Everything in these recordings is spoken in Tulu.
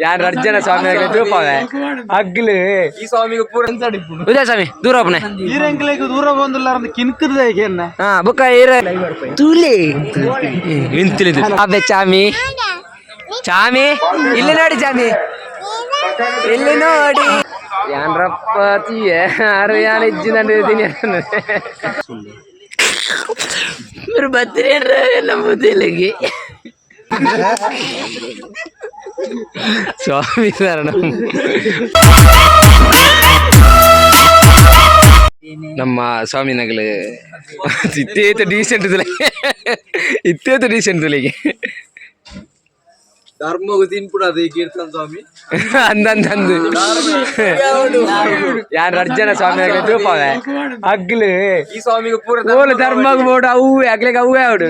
ಯಾನ್ ರಡ್ಜನ ಸ್ವಾಮಿ ತೂಪವೆ ಅಗ್ಲು. ಈ ಸ್ವಾಮಿಗೆ ಪೂರ. ಉದಯ ಸ್ವಾಮಿ ದೂರ ಒಪ್ಪನೆ. ಈರೆಂಕ್ಲೆಗ್ ದೂರ ಬಂದುಲ್ಲಾರ ಕಿನ್ಕದ ಎನ್ನ. ಹಾ, ಬುಕ್ಕ ಏರ ತೂಲೆ ಇಂತಿಲಿದು ಅಬ್ಬೆ. ಚಾಮಿ, ಚಾಮಿ, ಇಲ್ಲಿ ನೋಡಿ ಚಾಮಿ, ಇಲ್ಲಿ ನೋಡಿ. ಯಾನ್ರಪ್ಪ ತೀಯ ಯಾರು ಯಾನ್ ಇಜ್ಜಿದಂಡ ತಿನಿ. మీరు బతిరేండ్రా నమ్ముతేలకి. ಸ್ವಾಮಿ ಶರಣಂ. ನಮ್ಮ ಸ್ವಾಮಿ ನಗಲು ಇತ್ತೇತ ಡೀಸೆಂಟ್ ತುಲೆ, ಇತ್ತೇತ ಡೀಸೆಂಟ್ ತುಲೆಗೆ. ಧರ್ಮಗು ತಿನ್ಪುಡದು ಈ ಕೀರ್ತನ್ ಸ್ವಾಮಿ. ಅಂದಂದ ಅಂದು ಯಾನ್ ರಡ್ಜನ ಸ್ವಾಮಿ ತೂಪವೆ ಅಗ್ಲು. ಈ ಸ್ವಾಮಿಗೆ ಪೂರ. ಓಲು ಧರ್ಮಗ್ ಬೋಡು ಅವು ಅಗ್ಲಿಗೆ ಅವೇ ಅವಡು.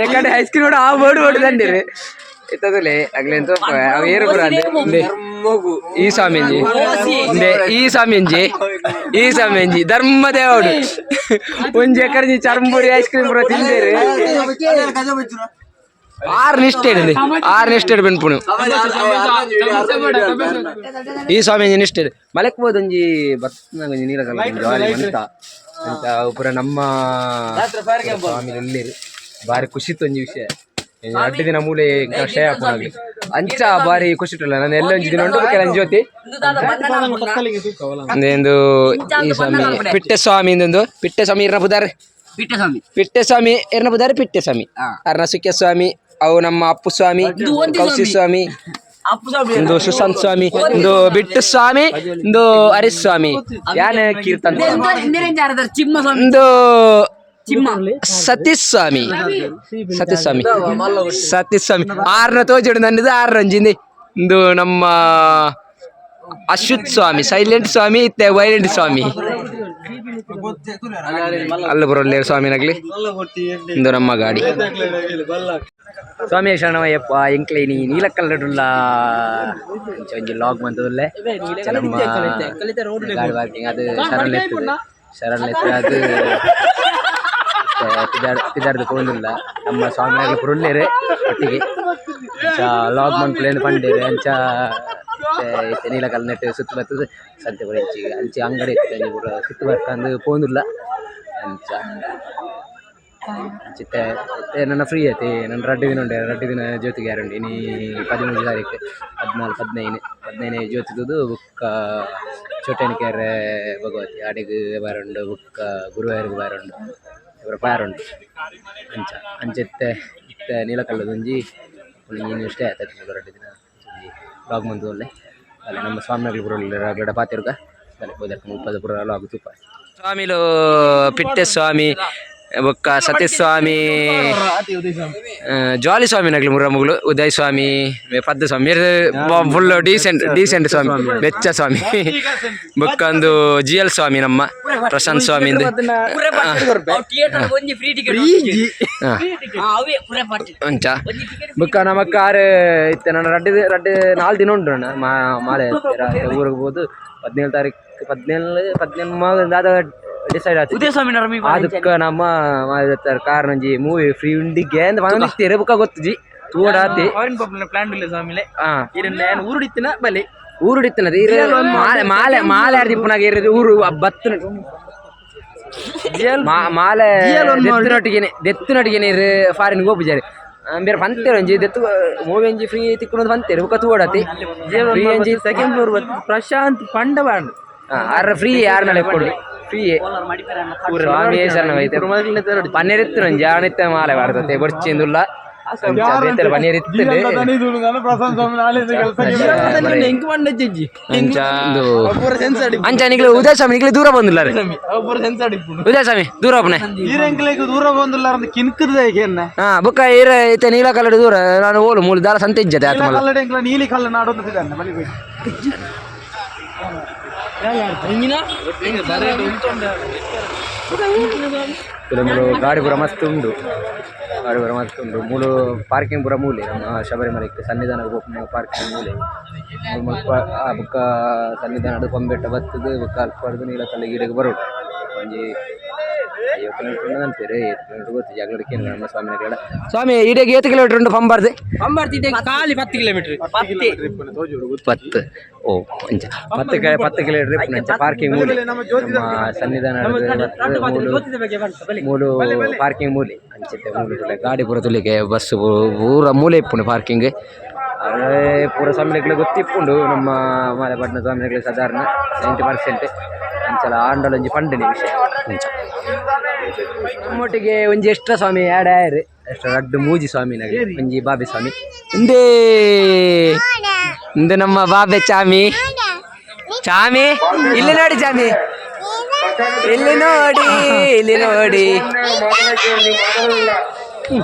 ಯಾಕಂದ್ರೆ ಐಸ್ ಕ್ರೀಮ್ ಆ ಬೋಡು ಬೋಡು ತಂದಿರು ಇತ್ತದಲೇ ಅಗ್ಲೇನ್ ತೂಪವೆ ಅವು ಏರು ಪುರ ಅಂದೆ. ಧರ್ಮಗು. ಈ ಸ್ವಾಮೀಜಿ ಇಂದೆ, ಈ ಸ್ವಾಮೀಜಿ, ಈ ಸ್ವಾಮೀಜಿ ಧರ್ಮದೇವಡು. ಒಂಜಿ ಎಕರೆ ಚರ್ಮುರಿ ಐಸ್ ಕ್ರೀಮ್ ಪೂರ ತಿಂದೇರು. ಆರು ನಿಷ್ಠೆ ಇಡಲಿ, ಆರು ನಿಷ್ಠೆ ಇಡು ಬೆನ್ಪುಣು. ಈ ಸ್ವಾಮೀಜಿ ನಿಷ್ಠೆ ಇಡು. ಮಲಕ್ ಹೋದ ಒಂಜಿ ಬತ್ನಾಗ ಒಂಜಿ ನೀಲ ಕಲರ್ ಜಾಲಿ ಅಂತ ಅಂತ ಪೂರ ನಮ್ಮ ಸ್ವಾಮಿ ಉಳ್ಳೇರು. ಬಾರಿ ಖುಷಿ ಒಂಜಿ ವಿಷಯ. ರಡ್ಡು ದಿನ ಮೂಲೆ ಕ್ಷಯ ಆಪುನಾಗ್ಲಿ ಅಂಚ ಬಾರಿ ಖುಷಿ ಇಟ್ಟಲ್ಲ. ನಾನು ಎಲ್ಲ ಒಂಜಿ ದಿನ ಉಂಟು ಕೆಲವು ಜ್ಯೋತಿ ಇಂದು. ಈ ಸ್ವಾಮಿ ಪಿಟ್ಟೆ ಸ್ವಾಮಿ ಇಂದೊಂದು ಪಿಟ್ಟೆ ಸ್ವಾಮಿ ಇರ್ನ ಪುದಾರ್. ಸ್ವಾಮಿ. ಪಿಟ್ಟೆ ಸ್ವಾಮಿ ಇರ್ನ ಪುದಾರ್ ಪಿಟ್ಟೆ ಸ್ವಾಮಿ ಅರ್ನ ಸುಖ್ಯ ಸ್ವಾಮಿ. ಅವು ನಮ್ಮ ಅಪ್ಪು ಸ್ವಾಮಿ, ಕೌಸಿ ಸ್ವಾಮಿ. ಅಪ್ಪು ಸ್ವಾಮಿ. ಇಂದು ಸುಶಾಂತ್ ಸ್ವಾಮಿ, ಇಂದು ಬಿಟ್ಟು ಸ್ವಾಮಿ, ಇಂದು ಹರೀಶ್ ಸ್ವಾಮಿ, ಯಾನ ಕೀರ್ತನ್ ಸ್ವಾಮಿ. ಚಿಮ್ಮ ಸ್ವಾಮಿ. ಇಂದು ಚಿಮ್ಮ. ಸತೀಶ್ ಸ್ವಾಮಿ, ಸತೀಶ್ ಸ್ವಾಮಿ, ಸತೀಶ್ ಸ್ವಾಮಿ. ಆರ್ನ ತೋಜುಡು ನನ್ನದು ಆರ್ ರಂಜಿಂದಿ. ಇಂದು ನಮ್ಮ ಅಶ್ವಥ್ ಸ್ವಾಮಿ, ಸೈಲೆಂಟ್ ಸ್ವಾಮಿ ಇತ್ತೆ ವೈಲೆಂಟ್ ಸ್ವಾಮಿ. ಅಲ್ಲ ಬರೋಲ್ಲ ಸ್ವಾಮಿನಾಗ್ಲಿ. ಇಂದು ನಮ್ಮ ಗಾಡಿ. ಸ್ವಾಮಿ ಶರಣಮಯ್ಯಪ್ಪ. ಎಂಕ್ಲೇನಿ ನೀಲಕಲ್ಲಡುಲ್ಲ ಒಂಜಿ ಲಾಗ್ ಮಂತುಲ್ಲೆ. ನಮ್ಮ ಗಾಡಿ ಪಾರ್ಕಿಂಗ್ ಅದು ಶರಣ್ ಎತ್ತುದು, ಶರಣ್ ಎತ್ತು ಅದು ಪಿದಾರ್ ಪಿದಾರ್ದು ಪೋಂದುಲ್ಲ. ನಮ್ಮ ಸ್ವಾಮಿನಾಗ್ಲಿ ಪುರುಲ್ಲೇರು ಒಟ್ಟಿಗೆ. ಅಂಚ ಲಾಗ್ ಮನ್ಪುಲೇನು ಪಂಡೇರು. ಅಂಚ ಇತ್ತೆ ನೀಲಕಲ್ ನೆಟ್ ಸುತ್ತ ಬರ್ತದೆ ಸಂತೆ ಪೂರ. ಇಂಚಿ ಅಂಚೆ ಅಂಗಡಿ ಇತ್ತು ಅಂಚಿ ಪೂರ ಸುತ್ತ ಬರ್ತಂದು ಪೋಂದುಲ್ಲ. ಅಂಚ ಅಂಚಿತ್ತೆ ನನ್ನ ಫ್ರೀ ಐತಿ. ನನ್ನ ರಡ್ಡು ದಿನ ಉಂಟು, ರಡ್ಡು ದಿನ ಜ್ಯೋತಿ ಗ್ಯಾರಂಟಿ. ಇನಿ 13 ತಾರೀಕು, 14, 15, 15 ಜ್ಯೋತಿ ಬುಕ್ಕ ಚೋಟೆನಕೆರೆ ಭಗವತಿ ಆಡೆಗ್ ಬಾರುಂಡು. ಬುಕ್ಕ ಗುರುವಾಯೂರ್ಗ್ ಬಾರುಂಡು, ಇವರ ಪಾರುಂಡು. ಅಂಚ ಅಂಚಿತ್ತೆ ಇತ್ತೆ ನೀಲಕಲ್ಲದೊಂಜಿ ಒಂಜಿ ಇಷ್ಟೇ ಆಯ್ತು. ರಡ್ಡು ದಿನ ಒಂಜಿ ಲಾಗ್ ಮಂತು ಒಲ್ಲೆ. ಅಲ್ಲ ನಮ್ಮ ಸ್ವಾಮಿಗಳು ಪೂರ ರಗಡ ಪಾತೆರ್ಗ ಬಲೆ ಪೋದರ್ಕ ಮುಪ್ಪದ ಪೂರ ಲಾಗ್ ತೂಪ. ಸ್ವಾಮಿಲು ಪಿಟ್ಟೆ ಸ್ವಾಮಿ ಬೊಕ್ಕ ಸತೀಶ್ ಸ್ವಾಮಿ, ಜಾಲಿ ಸ್ವಾಮಿ ನಗಲು ಮುರ ಮುಗುಲು ಉದಯ್ ಸ್ವಾಮಿ, ಪದ್ದ ಸ್ವಾಮಿ full decent decent ಸ್ವಾಮಿ, ಬೆಚ್ಚ ಸ್ವಾಮಿ. ಬೊಕ್ಕ ಒಂದು ಜಿ ಎಲ್ ಸ್ವಾಮಿ, ನಮ್ಮ ಪ್ರಶಾಂತ್ ಸ್ವಾಮಿ. ಥಿಯೇಟರ್ ಒಂಜಿ ಫ್ರೀ ಟಿಕೆಟ್ ಅವೇ ಪುರ ಪಟ್ಟು. ಅಂಚ ಬೊಕ್ಕ ನಮ್ಮ ಕಾರ್ ಇತ್ತೆ ನನ್ನ ರಡ್ಡು ರಡ್ಡು ನಾಲ್ ದಿನ ಉಂಟು ಅಣ್ಣ. ಮಾಲೆ ಊರಿಗೆ ಹೋದು 17 ತಾರೀಕು, 17 17 ದಾದ ಡಿಸೈಡ್ ಆಯ್ತು. ಉದಯ ಸ್ವಾಮಿ ನರಮಿ. ಅದಕ್ಕ ನಮ್ಮ ಕಾರ್ ಒಂಜಿ ಮೂವಿ ಫ್ರೀ ಉಂಡಿಗೆ ಅಂತ ಪನೊಂದಿತ್ತೆರ್. ಬೊಕ್ಕ ಗೊತ್ತುಜಿ, ತೂವಡಾತಿ. ಫಾರಿನ್ ಪ್ಲಾನ್ ಇಲ್ಲ ಸ್ವಾಮಿಲೆ. ಹಾ. ಇರನ್ನ ಊರುಡಿತ್ತಿನ ಬಲೆ. ಊರುಡಿತ್ತಿನದು ಇರು ಮಾಲೆ ಮಾಲೆ ಮಾಲೆ ಅರ್ದಿಪ್ಪುನಾಗ ಇರೋದು ಊರು ಬತ್ತನ ಮಾಲೆ ದೆತ್ತಿನೊಟ್ಟಿಗೆ ದೆತ್ತಿನೊಟ್ಟಿಗೆ ನೀರು ಫಾರಿನ್ ಹೋಗ್ಬಿಜಾರಿ ಬೇರೆ ಪಂತೇರು ಒಂಜಿ ದೆತ್ತು ಮೂವಿ ಒಂಜಿ ಫ್ರೀ ತಿಕ್ಕುನದು ಪಂತೇರು. ಬೊಕ್ಕ ತೂವಡಾತಿ ಫ್ರೀ ಒಂಜಿ. ಸೆಕೆಂಡ್ ಫ್ಲೋರ್ ಪ್ರಶಾಂತ್ ಪಂಡ ಬಾಂಡ್. ಆರ ಫ್ರೀ ಯಾರು ನಾಳೆ ಕೊಡು ಫ್ರೀ. ಸ್ವಾಮಿ ಶರಣಮೈತೆ. ಪನ್ನೀರ್ ಒಂಜಿ ಆಣಿತ್ತ ಮಾಲೆ ಬಾರ್ತತೆ ಬೊರ್ಚಿಂದುಲ್ಲ. ಪನ್ನೀರ್ ಇತ್ತು. ಎಂಕ್ ಪಂಡ ಜಜ್ಜಿ. ಅಂಚ ಅಂಚ ನಿಕ್ಲೆ ಉದಯ ಸ್ವಾಮಿ ನಿಕ್ಲೆ ದೂರ ಬಂದಿಲ್ಲ. ಉದಯ ಸ್ವಾಮಿ ದೂರ ಒಪ್ಪನೆ. ಈರೆಂಕ್ಲೆಗ್ ದೂರ ಬಂದುಲ್ಲಾರ ಕಿನ್ಕದ ಎನ್ನ. ಹಾ, ಬೊಕ್ಕ ಈರ ಇತ್ತೆ ನೀಲ ಕಲರ್ ದೂರ ನಾನು ಓಲು ಮೂಲು ದಾಲ ಸಂತೆ ಇಜ್ಜತೆ ಆತ ಮಲ್ಲ. ಕಲ್ಲಡ ಎಂಕ್ಲ ನೀಲಿ ಕಲ್ಲ ನಾಡೊಂದು ಬಲಿ. ಮೂಲು ಗಾಡಿ ಪೂರ ಮಸ್ತ್ ಉಂಡು, ಗಾಡಿ ಪೂರ ಮಸ್ತ್ ಉಂಡು. ಮೂಲು ಪಾರ್ಕಿಂಗ್ ಪೂರ ಮೂಲೆ ನಮ್ಮ ಶಬರಿಮಲಕ್ಕೆ ಸನ್ನಿಧಾನ ಪಾರ್ಕಿಂಗ್ ಮೂಲೆ ಮೂಲು ಮುಲ್ಪ. ಆ ಬೊಕ್ಕ ಸನ್ನಿಧಾನಡ್ ಕೊಂಬೆಟ್ಟ ಬತ್ತುದು ಬೊಕ್ಕ ಅಲ್ಪ ನೀಲಕಲ್ಲ ಗಿಡಗ್ ಬರೋಡು ಒಂಜಿ. 50 ಕಿಲೋಮೀಟರ್ ಉಂಡು ಅನ್ಪೇರು. ಏತ್ ಕಿಲೋಮೀಟರ್ ಗೊತ್ತು ಜಾಗ್ಲಡ್ ಕೇನು ನಮ್ಮ ಸ್ವಾಮಿನ ಕಡೆ. ಸ್ವಾಮಿ, ಇಡೆಗ್ ಏತ್ ಕಿಲೋಮೀಟರ್ ಉಂಡು ಪಂಬರ್ದು? ಖಾಲಿ 10 ಕಿಲೋಮೀಟರ್. 10, ಓ ಅಂಚ 10 ಕಿಲೋಮೀಟರ್ ಇಪ್ಪುಂಡು. ಅಂಚ ಪಾರ್ಕಿಂಗ್ ಮೂಲೆ ನಮ್ಮ ಸನ್ನಿಧಾನ ಮೂಲು ಮೂಲು ಪಾರ್ಕಿಂಗ್ ಮೂಲೆ. ಅಂಚಿತ್ತೆ ಮೂಲು ಪೂರ ಗಾಡಿ ಪೂರ ತುಲಿಕೆ, ಬಸ್ ಪೂರ ಮೂಲೆ ಇಪ್ಪುಂಡು ಪಾರ್ಕಿಂಗ್. ಪೂರ ಸ್ವಾಮಿನಕ್ಲೆ ಗೊತ್ತಿಪ್ಪುಂಡು ನಮ್ಮ ಮಾಲೆಪಟ್ಟಣ ಸ್ವಾಮಿನಕ್ಲೆ ಸಾಧಾರಣ 90%. ಅಂಚಲ ಆಂಡಲ ಒಂಜಿ ಪಂಡನಿ ವಿಷಯ. ಅಂಚ ನಮ್ಮೊಟ್ಟಿಗೆ ಒಂಜಿ ಎಕ್ಸ್ಟ್ರಾ ಸ್ವಾಮಿ ಆ್ಯಡ್ ಆಯೆರ್. ಎಕ್ಸ್ಟ್ರಾ ರಡ್ಡ್ ಮೂಜಿ ಸ್ವಾಮಿನಗೆ, ಒಂಜಿ ಬಾಬೆ ಸ್ವಾಮಿ. ಇಂದೇ ಇಂದು ನಮ್ಮ ಬಾಬೆ ಚಾಮಿ. ಚಾಮಿ, ಇಲ್ಲಿ ನೋಡಿ. ಚಾಮಿ, ಇಲ್ಲಿ ನೋಡಿ, ಇಲ್ಲಿ ನೋಡಿ.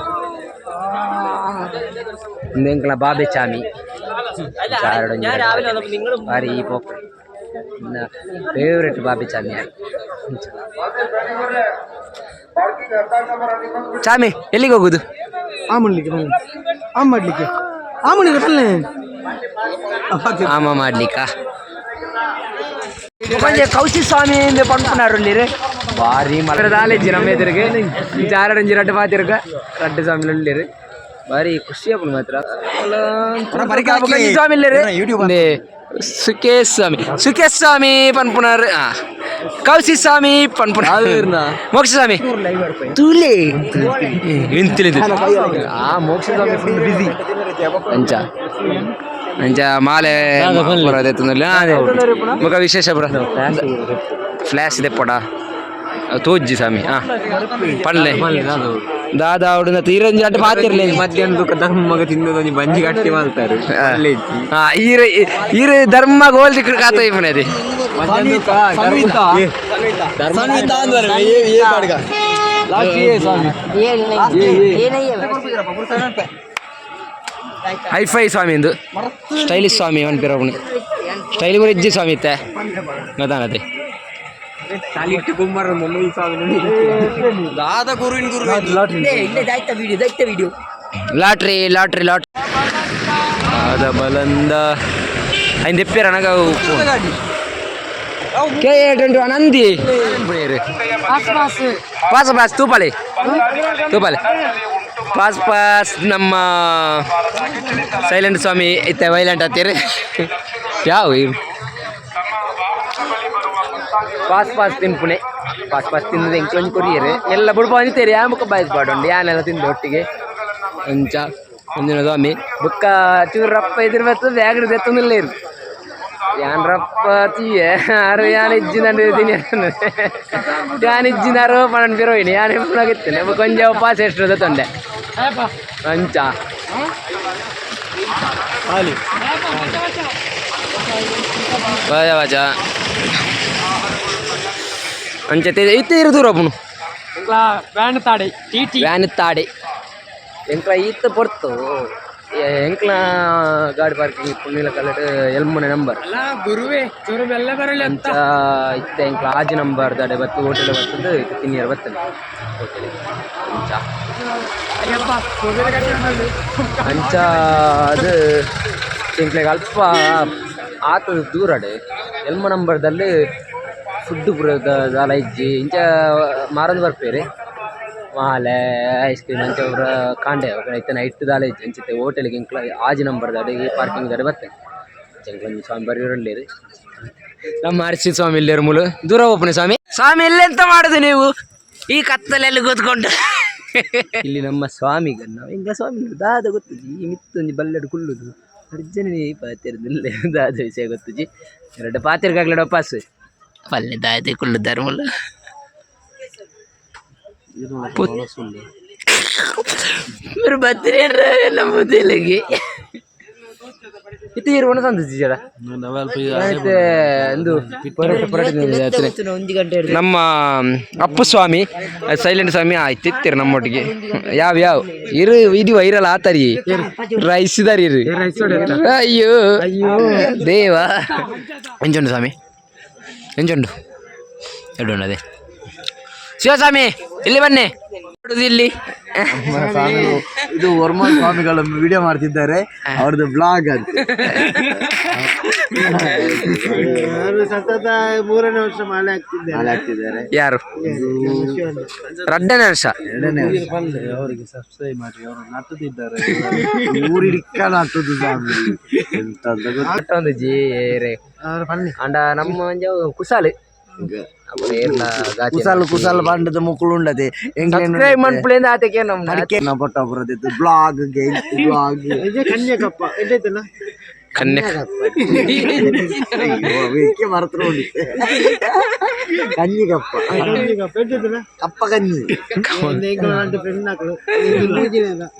ಇಂದು ಬಾಬೆ ಚಾಮಿ ಬಾರಿ ಪೋಕ್ ಫೇವ್ರೆಟ್ ಬಾಬೆ ಚಾಮಿ. ಚಾಮಿ, ಎಲ್ಲಿಗೆ ಹೋಗುದು? ಆ ಮಾಡ್ಲಿಕ್ಕೆ, ಆ ಮಾಡ್ಲಿಕ್ಕೆ, ಆ ಮಾಡ್ಲಿಕ್ಕೆ ಪಲ್ಲೆ. ಆಮ ಮಾಡ್ಲಿಕ್ಕ. ಒಂಜಿ ಕೌಶಿ ಸ್ವಾಮಿ ಇಂದು ಪನ್ಪುನಾರುಳ್ಳಿರು. ಬಾರಿ ಮಲದಾಲೆಜ್ಜಿ ನಮ್ಮ ಎದುರಿಗೆ. ಚಾರಡಂಜಿ ರಡ್ಡು ಪಾತಿರ್ಗ ರಡ್ಡು ಸ್ವಾಮಿ ಉಳ್ಳಿರು. ಬಾರಿ ಖುಷಿ ಆಪುಂಡು ಮಾತ್ರ. ಬೊಕೊಂಜಿ ಸ್ವಾಮಿ ಇಲ್ಲೆರ್. ಇಂದೆ ಸುಕೇಶ್ ಸ್ವಾಮಿ, ಸುಕೇಶ್ ಸ್ವಾಮಿ ಪನ್ಪುನಾರ್. ಕೌಶಿ ಸ್ವಾಮಿ ಪನ್ಪುನಾರ್. ಮೋಕ್ಷ ಸ್ವಾಮಿ ತೂಲೆ ಇಂತಿಲಿದು. ಆ ಮೋಕ್ಷ ಸ್ವಾಮಿ ಫುಲ್ ಬಿಸಿ. ಅಂಚ ಅಂಚ ಮಾಲೆ ಮುಖ ವಿಶೇಷ ಪುರ ಫ್ಲ್ಯಾಶ್ ದೆಪ್ಪಡ ತೋಜ್ಜಿ ಸ್ವಾಮಿ. ಹಾ, ಪಲ್ಲೆ ದಾದಾ ಅವಡು ತೀರಂಜಿ ಅಡ್ಡ ಪಾತಿರ್ಲಿ. ಮಧ್ಯಾಹ್ನ ದುಃಖ ಧರ್ಮಗ ತಿನ್ನೋದೊಂಜಿ ಬಂಜಿ ಗಟ್ಟಿ ಮಾಡ್ತಾರೆ. ಹಾ, ಈರ್ ಈರ್ ಧರ್ಮ ಗೋಲ್ ದಿಕ್ಕ ಕಾತ ಇಪ್ಪುನದಿ. ಹೈಫೈ ಸ್ವಾಮಿ ಇಂದು, ಸ್ಟೈಲಿಶ್ ಸ್ವಾಮಿ ಪನ್ಪಿರಪುಣಿ. ಸ್ಟೈಲ್ ಕೂಡ ಇಜ್ಜಿ ಸ್ವಾಮಿ ಇತ್ತೆ ಗೊತ್ತಾನತೆ. ಕುಮಾರ ಮೊಮ್ಮಿ ಸ್ವಾಮಿ. ದಾದ ಗುರುವಿನ ಗುರು. ಇಲ್ಲೇ ದಾಯ್ತ ವಿಡಿಯೋ, ದಾಯ್ತ ವಿಡಿಯೋ. ಲಾಟ್ರಿ, ಲಾಟ್ರಿ, ಲಾಟ್ರಿ ಅದ ಬಲಂದ ಐನ್ ದೆಪ್ಪೇರ ಅನಗ. ಕೆ 21 ಅಂದಿ ಪಾಸ್ ಪಾಸ್ ತೂಪಾಲೆ ತೂಪಾಲೆ ಪಾಸ್ ಪಾಸ್. ನಮ್ಮ ಸೈಲೆಂಟ್ ಸ್ವಾಮಿ ಇತ್ತೆ ವೈಲೆಂಟ್ ಹತ್ತೀರಿ. ಯಾವ ಪಾಸ್ ಪಾಸ್ ತಿನ್ಪುಣೆ? ಪಾಸ್ ಪಾಸ್ ತಿಂದದ ಎಂಕ್ಲೊಂಜಿ ಕೊರಿಯರು ಎಲ್ಲ ಬುಡ್ಪ ಅಂತೀರಿ. ಯಾ ಮುಖ ಬಾಯ್ಸ್ ಪಾಡುಂಡು ಯಾನೆಲ್ಲ ತಿಂದು ಒಟ್ಟಿಗೆ. ಅಂಚ ಒಂದಿನ ಸ್ವಾಮಿ ಬುಕ್ಕ ಚೂರು ರಪ್ಪ ಇದ್ರ ಬರ್ತದೆ, ಬ್ಯಾಗ್ ದೆತ್ತೊಂದಿಲ್ಲ ಇರು. ಯಾನ್ ರಪ್ಪ ತೀಯೆ ಆರು ಯಾನ್ ಇಜ್ಜಿನ ತಿನಿ, ಯಾನ್ ಇಜ್ಜಿನಾರು ಪಣನ್ ಪಿರೋಯಿನಿ ಯಾನ್ ಇಪ್ಪನಾಗಿತ್ತೇನೆ. ಕೊಂಚ ಪಾಸ್ ಎಷ್ಟು ತೊಂಡೆ ಅಂಚ ಬಾಜ ಬಾಜ ಅಂಚ ಇತ್ತೆ ಇರು ದೂರ ಪುಣು. ವ್ಯಾನ್ ತಾಡೆ ಟಿ ಟಿ. ವ್ಯಾನ್ ತಾಡೆ. ಎಂಕ್ಲ ಈತ ಪೊರ್ತು ಎಂಕ್ಲ ಗಾಡಿ ಪಾರ್ಕಿಂಗ್ ಪುಣ್ಣಿಲ ಕಲರ್ ಎಲ್ಮನೆ ನಂಬರ್. ಅಲ್ಲ ಗುರುವೇ, ಚೂರು ಬೆಲ್ಲ ಬರಲಿ. ಅಂಚ ಇತ್ತೆ ಎಂಕ್ಲ ಆಜಿ ನಂಬರ್ ದಾಡೆ ಬತ್ತು ಹೋಟೆಲ್ ಬರ್ತದೆ. ಇತ್ತೆ ತಿನ್ನಿಯರ್ ಬರ್ತದೆ ಹೋಟೆಲ್. ಅಂಚ ಅಂಚ ಅದು ಎಂಕ್ಲೆಗ್ ಅಲ್ಪ ಆತದ ದೂರಡೆ ಎಲ್ಮ ನಂಬರ್ದಲ್ಲಿ ಫುಡ್ ಪೂರ ದಾಲ ಇಜ್ಜಿ. ಇಂಚ ಮಾರೊಂದು ಬರ್ಪೇರು ಮಾಲೆ ಐಸ್ ಕ್ರೀಮ್ ಅಂಚ ಪೂರ ಕಾಂಡೆ. ಇತ್ತೆ ನೈಟ್ ದಾಲ ಇಜ್ಜಿ. ಅಂಚಿತ್ತೆ ಹೋಟೆಲ್ಗೆ ಎಂಕ್ಲ ಆಜಿ ನಂಬರ್ ದಾಡೆ ಪಾರ್ಕಿಂಗ್ ದಾಡೆ ಬರ್ತೇನೆ. ಎಂಕ್ಲ ಸ್ವಾಮಿ ಬರೀ ನಮ್ಮ ಅರ್ಶಿ ಸ್ವಾಮಿ ಇಲ್ಲೇರು ಮೂಲು. ದೂರ ಹೋಗ್ಪುಣೆ ಸ್ವಾಮಿ. ಸ್ವಾಮಿ, ಎಲ್ಲೆಂತ ಮಾಡುದು ನೀವು ಈ ಕತ್ತಲೆಯಲ್ಲಿ ಕೂತ್ಕೊಂಡು? ಇಲ್ಲಿ ನಮ್ಮ ಸ್ವಾಮಿಗ ನಾವು ಎಂಗ್ಲ ಸ್ವಾಮಿ ದಾದ ಗೊತ್ತುಜಿ. ಈ ಮಿತ್ತೊಂಜಿ ಬಲ್ಲೆಡ್ ಕುಲ್ಲುದು ಅರ್ಜನೆ ಪಾತೆರ್ದಿಲ್ಲ. ದಾದ ವಿಷಯ ಗೊತ್ತುಜಿ. ಎರಡು ಪಾತೆರ್ಗಾಗ್ಲಡ ಪಾಸ್ ಪಲ್ಲೆ ದಾದೆ ಕುಳ್ಳುದಾರ ಮೂಲ. మీరు బతిరేండ్రా ನಮ್ಮ ಇತ್ತೆ ಇರು ಒಣ ಸಂದಿದ್ದೀರ ಇತ್ತೆ ಇಂದು ಪೊರಟ ಪೊರಟ. ಒಂಜಿ ಗಂಟೆ. ನಮ್ಮ ಅಪ್ಪು ಸ್ವಾಮಿ, ಸೈಲೆಂಟ್ ಸ್ವಾಮಿ ಆಯ್ತು ಇತ್ತೀರ ನಮ್ಮೊಟ್ಟಿಗೆ. ಯಾವ ಯಾವ ಇರು ಇದು ವೈರಲ್ ಆತರಿ ರೈಸ್ ಇದಾರಿ ಇರು. ಅಯ್ಯೋ ದೇವ, ಎಂಚುಂಡು ಸ್ವಾಮಿ? ಎಂಚುಂಡು? ಎರಡು ಅದೇ. ಶಿವಸ್ವಾಮಿ, ಇಲ್ಲಿ ಬನ್ನಿ. ಇಲ್ಲಿ ಇದು ವರ್ಮ ಸ್ವಾಮಿಗಳು ವಿಡಿಯೋ ಮಾಡ್ತಿದ್ದಾರೆ, ಅವ್ರದ್ದು ಬ್ಲಾಗ್ ಅಂತ. ನಾನು ಸತತ ಮೂರನೇ ವರ್ಷ ಮಾಲೆ ಹಾಕ್ತಿದ್ದೇನೆ. ಮಾಲೆ ಹಾಕ್ತಿದ್ದಾರೆ. ಯಾರು? ರಡ್ಡನೇ ವರ್ಷ. ಎರಡನೇ ವರ್ಷ. ಅವರಿಗೆ ಸಬ್ಸ್ಕ್ರೈಬ್ ಮಾಡಿ, ಅವರು ನಟ್ಟದಿದ್ದಾರೆ. ಊರಿಡಿಕ್ಕ ನಾಟುದು ಸ್ವಾಮಿ, ಎಂತ ಅಂತ ಗೊತ್ತಿಲ್ಲ. ಒಂದು ಜಿ ಏರೆ ಅಂಡ ನಮ್ಮ ಒಂಜಿ ಅವು ಕುಸಾಲು ಅವು ಏರ್ಲ ಗಾಚಿ. ಕುಸಾಲ್ ಕುಸಾಲ್ ಬಂಡದ ಮುಕ್ಕುಳು ಉಂಡದೆ. ಸಬ್ಸ್ಕ್ರೈಬ್ ಮನ್ಪುಳಿಂದ ಆತಕ್ಕೆ ನಮ್ಮ ಅಡಿಕೆ ಪಟ್ಟ ಬ್ಲಾಗ್ ಬ್ಲಾಗ್. ಕನ್ಯಕಪ್ಪ ಎಂಟೈತಲ್ಲ. ಕನ್ಯಾ. ಮರತ್ರ ಕഞ്ഞಿ ಕಪ್ಪ. ಕನ್ಯಕಪ್ಪ ಎಂಟೈತಲ್ಲ. ಕಪ್ಪ ಕഞ്ഞಿ. ಫ್ರೆಂಡ್ ಹಾಕಲು.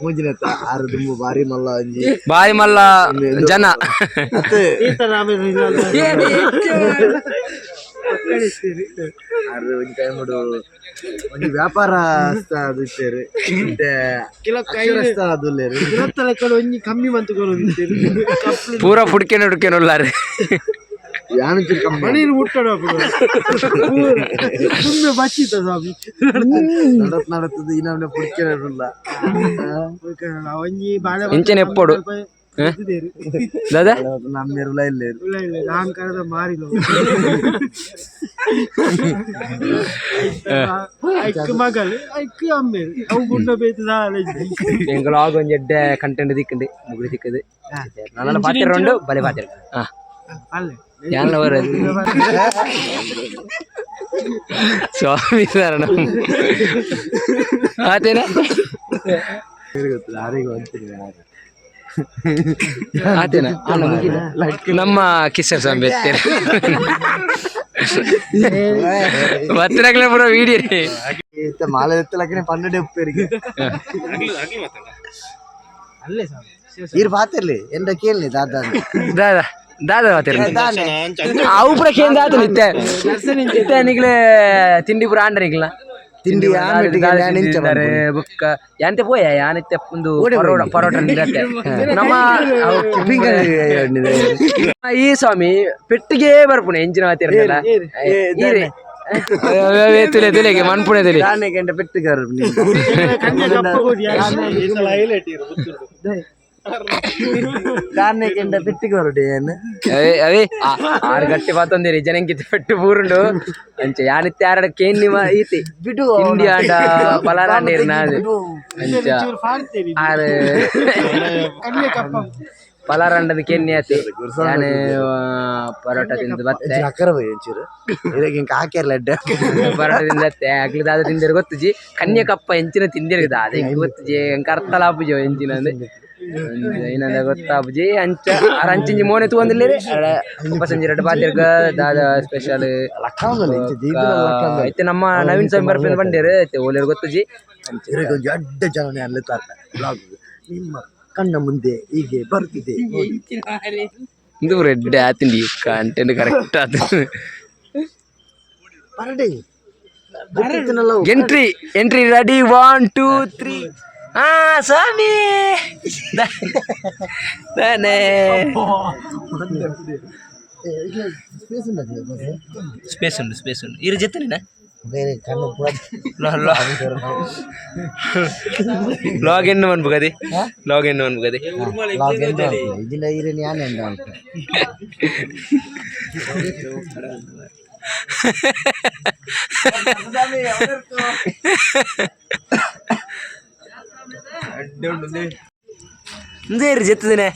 ಮೂಜಿನತ್ತ ಆರು ದುಂಬು ಬಾರಿ ಮಲ್ಲ ಅಂಜಿ. ಬಾಯಿ ಮಲ್ಲ ಜನ. ಅತ್ತೆ. ಸೀತಾರಾಮ. ಆರು ಒಂಜಿ ಟೈಮ್ ಒಂಜಿ ವ್ಯಾಪಾರ ಅದು ಇತ್ತೇರು ಮತ್ತೆ ಅಕ್ಷರಸ್ಥ ಅದು ಉಲ್ಲೇರು. ಲೆಕ್ಕ ಒಂಜಿ ಕಮ್ಮಿ ಮಂತು ಕೊರೊಂದಿತ್ತೆರ್. ಪೂರ ಪುಡ್ಕೆನ ಹುಡ್ಕೆನ ಉಲ್ಲಾರು. ಯಾನ್ ಒಂಚೂರು ಕಮ್ಮಿ. ಮಣೀರು ಮುಟ್ಟಡ ಸುಮ್ಮನೆ ಬಚ್ಚಿತ ಸ್ವಾಮಿ. ನಡತ್ ನಡತದ ಇನ್ನೊಮ್ಮೆ ಪುಡ್ಕೆಲ್ಲ. ಒಂಜಿ ಬಾಳೆ. ಇಂಚನೆ ಎಪ್ಪೊಡು. ದಾದಾ. ನಮ್ಮೆರುಲ ಇಲ್ಲೇರು. ಇಲ್ಲ ಇಲ್ಲ, ಅಹಂಕಾರದ ಮಾರಿಲ್ಲ. ಐಕ್ ಮಗಲ್ ಐಕ್ ಅಮ್ಮೇರು ಅವು ಗುಂಡ ಬೇತು ಸಾಲ. ಎಂಕುಲು ಆಗ ಒಂಜಿ ಎಡ್ಡೆ ಕಂಟೆಂಟ್ ದಿಕ್ಕಂಡು ಮುಗುಳಿ ತಿಕ್ಕದು ನನ್ನ ಪಾತ್ರ ಉಂಡು ಬಲೆ ಪಾತ್ರ ಹಾ. ಅಲ್ಲೇ. ಯಾನ್ಲ ಬರೋದು ಸ್ವಾಮಿ ಶರಣ ಆತೇನ. ಯಾರಿಗೂ ಅಂತೀನಿ ಯಾರು. ಆತೇನ ನಮ್ಮ ಕಿಶೋರ್ ಸ್ವಾಮಿ ಬೆತ್ತೇನೆ ಬತ್ತಿನಾಗ್ಲೇ ಪೂರ ವೀಡಿಯೋ. ಇತ್ತೆ ಮಾಲೆ ಎತ್ತಲಕ್ಕನೆ ಪನ್ನೆರಡು ಉಪ್ಪೇರಿಗೆ. ಅಲ್ಲೇ ಸ್ವಾಮಿ. ಈರ್ ಪಾತಿರ್ಲಿ ಎಂದ ಕೇಳಿ ದಾದ. ದಾದಾ ದಾದಾ ಮಾತಿರ ಅವು ಪೂರ ಕೇಂದ್ರ ಆತನ ಇತ್ತೆ ಇತ್ತೆ ನಿಗ್ಲೆ ತಿಂಡಿ ಪೂರ ಆಂಡ್ರೆ ನಿಗ್ಲ. ತಿಂಡಿ ಆಮೆಟ್ಟಿಗೆ ನಾನು ಇಂಚ ಬುಕ್ಕ ಯಾಂತೆ ಪೋಯ ಯಾನಿತ್ತೆ ಒಂದು ಪರೋಟ ಪರೋಟ ನಿರತ್ತೆ ನಮ್ಮ ಈ ಸ್ವಾಮಿ ಪೆಟ್ಟಿಗೆ ಬರ್ಪುಣೆ ಎಂಜಿನ ಮಾತಿರಲ್ಲ ತುಲೆ ತುಲೆಗೆ ಮನ್ಪುಣೆ ತುಲೆ. ದಾನೆ ಗಂಟೆ ಪೆಟ್ಟುಗಾರ. ಕನ್ಯಕಪ್ಪ ಕೊಡಿ. ದಾನೆ ಗಂಟೆ ಪೆಟ್ಟಿಗಾರ ಏನು. ಅವೇ ಅವೇ ಆರು ಗಂಟೆ ಪಾತೊಂದಿರಿ ಜನಂಕಿತ ಪೆಟ್ಟು ಪೂರುಂಡು ಅಂಚ ಯಾನಿತ್ತೆ ಆರಡ ಕೇನ್ ನಿಮ್ಮ ಈತಿ ಬಿಡು. ತಿಂಡಿ ಆಂಡ ಪಲಾರ ಆಂಡೇರು ನಾದು ಅಂಚ. ಪಾಡ್ತೇರಿ. ಆರು ಕನ್ಯಕಪ್ಪ. ಪಲಾರ ಅಂಡದ ಕೆನ್ನಿ ಆತಿ ಯಾನು ಪರೋಟ ತಿಂದು ಬತ್ತೆ. ಅಕ್ಕರ ಬೈ ಒಂಚೂರು ಇದಕ್ಕೆ ಹಿಂಗೆ ಹಾಕ್ಯಾರಲ್ಲ ಅಡ್ಡ. ಪರೋಟ ತಿಂದತ್ತೆ ಅಗ್ಲಿ ದಾದ ತಿಂದಿರು ಗೊತ್ತುಜಿ ಕನ್ಯಕಪ್ಪ ಎಂಚಿನ ತಿಂದಿರು ದಾದ ಎಂಕ್ ಗೊತ್ತುಜಿ ಎಂಕ್ ಅರ್ಥಲ ಆಪುಜಿ ಎಂಚಿನ ಏನಂದ ಗೊತ್ತಾಪುಜಿ ಅಂಚ ಆರ ಅಂಚಿಂಜಿ ಮೋನೆ ತೂವೊಂದಿಲ್ಲೇರಿ ಉಪಸಂಜಿ ರಡ್ಡ್ ಪಾತೆರ್ಗ ದಾದ ಸ್ಪೆಷಲ್. ಲಕ್ಕಂದಲ್ಲ ಇಂಚ ದೀಪದ ಲಕ್ಕಂದಲ್ಲ. ಇತ್ತೆ ನಮ್ಮ ನವೀನ್ ಸ್ವಾಮಿ ಬರ್ಪಿನ ಬಂಡೇರು ಇತ್ತೆ ಓಲೇರು ಗೊತ್ತುಜಿ ಅಂಚ. ಇದಕ್ಕೆ ಒಂಜಿ ಅಡ್ಡ ಜನನೇ ಅಲ್ಲೇ ತಾರ್ತ ಬ್ಲಾಗ್ ನಿಮ್ಮ ಕಣ್ಣ ಮುಂದೆ ಹೀಗೆ ಬರ್ತಿದೆ ನೋಡಿ. ಇಂದು ರೆಡ್ ಆತಿಂಡಿ ಕಂಟೆಂಟ್ ಕರೆಕ್ಟ್ ಆತು. ಪರಡೆ ಗೊತ್ತಿತ್ತನಲ್ಲ ಅವು. Entry entry ready 1 2 3 ಹಾ ಸ್ವಾಮಿ ದಾನೆ. ಏ, ಇಲ್ಲ, space ಉಂಟಾ ಅದೇ ಬಸ್? ಸ್ಪೇಸ್ ಉಂಟು ಸ್ಪೇಸ್ ಉಂಟು ಇರು ಜೊತೆನೇನಾ. ಬೇರೆ ಕಣ್ಣು ಪೂರ. ಲಾಗ್ ಎನ್ನು ಮನ್ಪುಗದಿ ಲಾಗ್ ಎನ್ನು ಮನ್ಪುಗದಿ. ಲಾಗ್ ಎಂದ ಇದಿಲ್ಲ ಇರೇನು ಯಾನ್ ಎಂದ ಅಂತ. ಇಂದೇರು ಜೊತೆದೇನೆ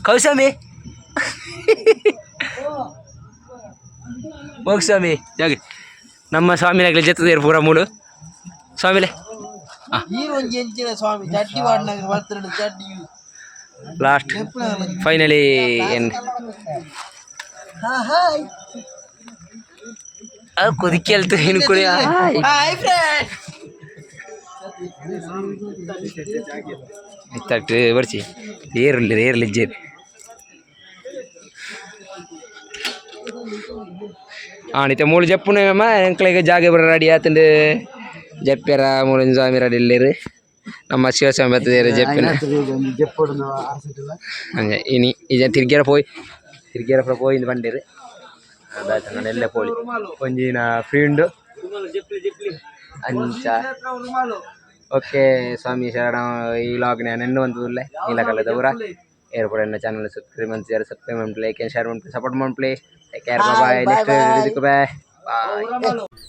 ಕೌಶಾಮಿ ಹೋಗ್ ಸ್ವಾಮಿ ಜಾಗ ನಮ್ಮ ಸ್ವಾಮಿನಾಗ್ಲಿ ಜೊತೆದೇರು ಪೂರ ಮೂಲು ಸ್ವಾಮಿಲೆ. ಈ ಒಂಜಿ ಎಂಚಿನ ಸ್ವಾಮಿ ಚಡ್ಡಿ ವಾಡ್ನಾಗ ಬರ್ತಾರೆ ಚಡ್ಡಿ. ಲಾಸ್ಟ್ ಫೈನಲಿ ಏನು ಅದು ಕುದಿಕೆ ಅಲ್ತು ಏನು ಕುಡಿ. ಇತ್ತಟ್ಟು ಬರ್ಚಿ ಏರ್ಲಿ ಏರ್ಲಿ ಇಜ್ಜೇರು ಆಣಿತೆ ಮೂಲು ಜಪ್ಪುನ ಎಂಕ್ಲೆಗ್ ಜಾಗೆ ಬರ ರೆಡಿ ಆತಂಡು ಜಪ್ಪೆರ ಮೂಲು ಸ್ವಾಮಿ ರೆಡಿ ಇಲ್ಲೇರು ನಮ್ಮ ಶಿವಸ್ವಾಮಿ ಬರ್ತದೇರು ಜಪ್ಪಿನ. ಒಂಜಿ ಜಪ್ಪೊಡು ಆರ್ಸಿಟ್ಟಿಲ್ಲ. ಅಂಚ ಇನಿ ಇಜ ತಿರ್ಗ್ಯಾರ ಪೋಯ್ ತಿರ್ಗ್ಯಾರ ಪೂರ ಪೋಯಿಂದ್ ಬಂಡೇರು ಅದಾಯ್ತು ನಾನು ಎಲ್ಲೆ ಪೋಲಿ ಒಂಜಿನ ಫ್ರೀ ಉಂಡು ಅಂಚ. ಓಕೆ ಸ್ವಾಮಿ ಶರಣ. ಈ ವ್ಲಾಗ್ ನ ಎನ್ನು ಒಂದು ಉಲ್ಲೆ ನೀಲಕಲ್ಲದ ಊರ ಏರ್ಪೋರ್ಟ್ ಎನ್ನ ಚಾನಲ್ ಸಬ್ಸ್ಕ್ರೈಬ್ ಮಂತಿದ್ದಾರೆ ಸಬ್ಸ್ಕ್ರೈಬ್ ಮನ್ಪುಲೆ, ಲೈಕ್ ಶೇರ್ ಮನ್ಪುಲೆ, ಸಪೋರ್ಟ್ ಮನ್ಪುಲೆ. Take care, bye. Next bye bye.